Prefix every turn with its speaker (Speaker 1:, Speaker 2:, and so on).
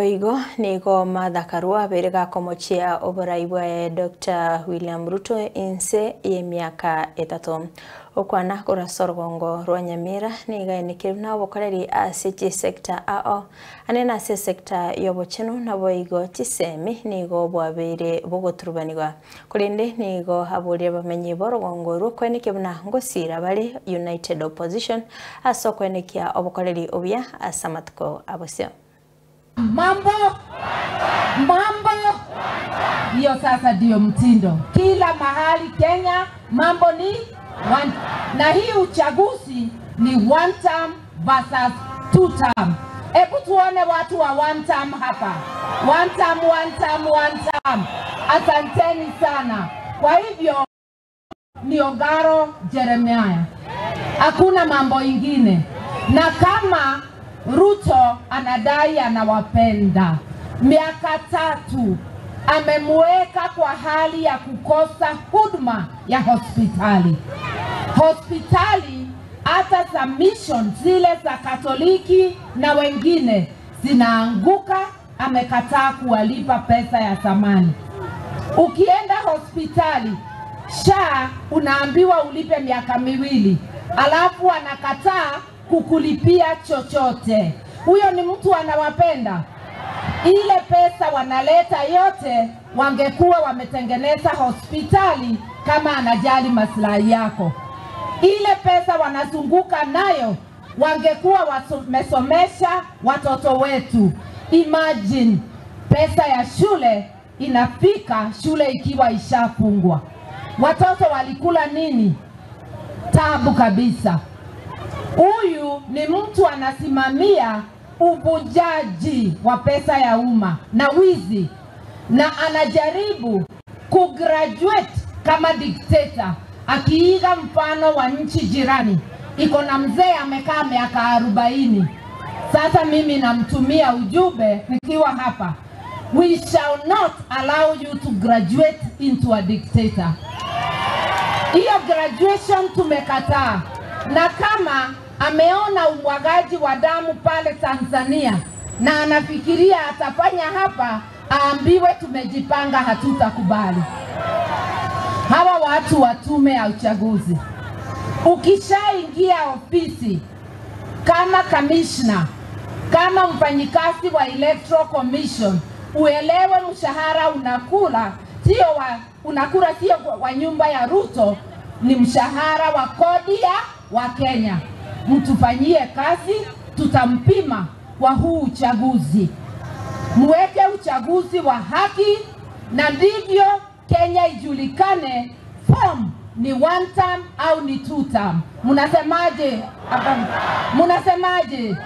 Speaker 1: Boigo nigo Martha Karua berega komochia oborai bwa Dr. William Ruto inse y'emiaka 3 okwana korasorgongo rwa Nyamira niga enikiri na obokoreri ase chisector ao anene ase sector yobochenu na boigo chisemi nigo bwabere bogoturubanirwa korende nigo aburia bamenyi borogongo rwokweneke buna ngosira bale United Opposition ase okwenekia obokoreri obia ase amatuko abosio.
Speaker 2: Mambo mambo hiyo sasa ndio mtindo kila mahali Kenya, mambo ni one. Na hii uchaguzi ni one term versus two term. Hebu tuone watu wa one term hapa. One term, one term, one term. Asanteni sana. Kwa hivyo ni Ogaro Jeremiah, hakuna mambo ingine. Na kama Ruto anadai anawapenda, miaka 3 amemweka kwa hali ya kukosa huduma ya hospitali. Hospitali hata za mission zile za Katoliki na wengine zinaanguka, amekataa kuwalipa pesa ya thamani. Ukienda hospitali SHA unaambiwa ulipe miaka 2, alafu anakataa kukulipia chochote. Huyo ni mtu anawapenda? Ile pesa wanaleta yote wangekuwa wametengeneza hospitali kama anajali maslahi yako. Ile pesa wanazunguka nayo wangekuwa wamesomesha watoto wetu. Imagine pesa ya shule inafika shule ikiwa ishafungwa. Watoto walikula nini? Tabu kabisa. Huyu ni mtu anasimamia uvujaji wa pesa ya umma na wizi, na anajaribu kugraduate kama dictator, akiiga mfano wa nchi jirani. Iko na mzee amekaa miaka 40. Sasa mimi namtumia ujumbe nikiwa hapa. We shall not allow you to graduate into a dictator. Hiyo graduation tumekataa. Na kama ameona umwagaji wa damu pale Tanzania na anafikiria atafanya hapa, aambiwe tumejipanga, hatutakubali. Hawa watu wa tume ya uchaguzi, ukishaingia ofisi kama commissioner, kama mfanyikazi wa Electoral Commission, uelewe mshahara unakula sio wa unakula sio wa nyumba ya Ruto, ni mshahara wa kodi ya wa Kenya. Mtufanyie kazi, tutampima kwa huu uchaguzi. Muweke uchaguzi wa haki, na ndivyo Kenya ijulikane form ni one term au ni two term. Munasemaje? Munasemaje?